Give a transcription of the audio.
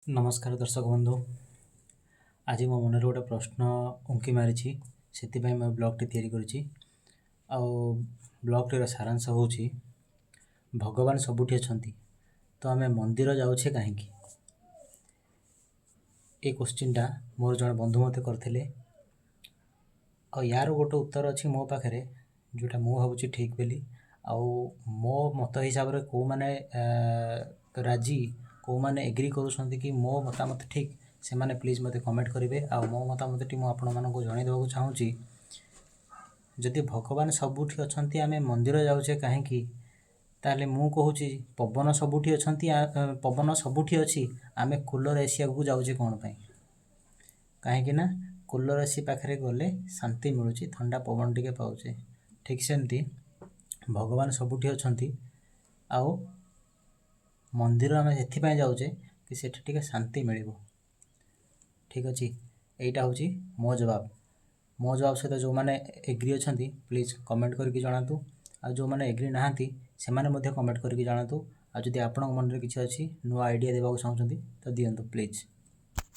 ନମସ୍କାର ଦର୍ଶକ ବନ୍ଧୁ, ଆଜି ମୋ ମନରେ ଗୋଟେ ପ୍ରଶ୍ନ ଉଙ୍କି ମାରିଛି, ସେଥିପାଇଁ ମୁଁ ବ୍ଲଗ୍ଟି ତିଆରି କରିଛି। ଆଉ ବ୍ଲଗ୍ଟିର ସାରାଂଶ ହେଉଛି, ଭଗବାନ ସବୁଠି ଅଛନ୍ତି ତ ଆମେ ମନ୍ଦିର ଯାଉଛେ କାହିଁକି? ଏ କୋଶ୍ଚିନ୍ଟା ମୋର ଜଣେ ବନ୍ଧୁ ମୋତେ କରିଥିଲେ। ଆଉ ୟାର ଗୋଟେ ଉତ୍ତର ଅଛି ମୋ ପାଖରେ, ଯେଉଁଟା ମୁଁ ଭାବୁଛି ଠିକ୍ ବୋଲି। ଆଉ ମୋ ମତ ହିସାବରେ କେଉଁମାନେ ରାଜି, କେଉଁମାନେ ଏଗ୍ରି କରୁଛନ୍ତି କି ମୋ ମତାମତ ଠିକ୍, ସେମାନେ ପ୍ଲିଜ୍ ମୋତେ କମେଣ୍ଟ କରିବେ। ଆଉ ମୋ ମତାମତଟି ମୁଁ ଆପଣମାନଙ୍କୁ ଜଣାଇ ଦେବାକୁ ଚାହୁଁଛି। ଯଦି ଭଗବାନ ସବୁଠି ଅଛନ୍ତି, ଆମେ ମନ୍ଦିର ଯାଉଛେ କାହିଁକି? ତାହେଲେ ମୁଁ କହୁଛି, ପବନ ସବୁଠି ଅଛନ୍ତି, ପବନ ସବୁଠି ଅଛି, ଆମେ କୁଲର୍ ଏସି ଆଗକୁ ଯାଉଛେ କ'ଣ ପାଇଁ? କାହିଁକି ନା କୁଲର୍ ଏସି ପାଖରେ ଗଲେ ଶାନ୍ତି ମିଳୁଛି, ଥଣ୍ଡା ପବନ ଟିକେ ପାଉଛେ। ଠିକ୍ ସେମିତି ଭଗବାନ ସବୁଠି ଅଛନ୍ତି ଆଉ ମନ୍ଦିର ଆମେ ଏଥିପାଇଁ ଯାଉଛେ କି ସେଠି ଟିକେ ଶାନ୍ତି ମିଳିବ। ଠିକ୍ ଅଛି, ଏଇଟା ହେଉଛି ମୋ ଜବାବ। ମୋ ଜବାବ ସହିତ ଯେଉଁମାନେ ଏଗ୍ରି ଅଛନ୍ତି, ପ୍ଲିଜ୍ କମେଣ୍ଟ କରିକି ଜଣାନ୍ତୁ। ଆଉ ଯେଉଁମାନେ ଏଗ୍ରି ନାହାନ୍ତି, ସେମାନେ ମଧ୍ୟ କମେଣ୍ଟ କରିକି ଜଣାନ୍ତୁ। ଆଉ ଯଦି ଆପଣଙ୍କ ମନରେ କିଛି ଅଛି, ନୂଆ ଆଇଡ଼ିଆ ଦେବାକୁ ଚାହୁଁଛନ୍ତି, ତ ଦିଅନ୍ତୁ ପ୍ଲିଜ୍।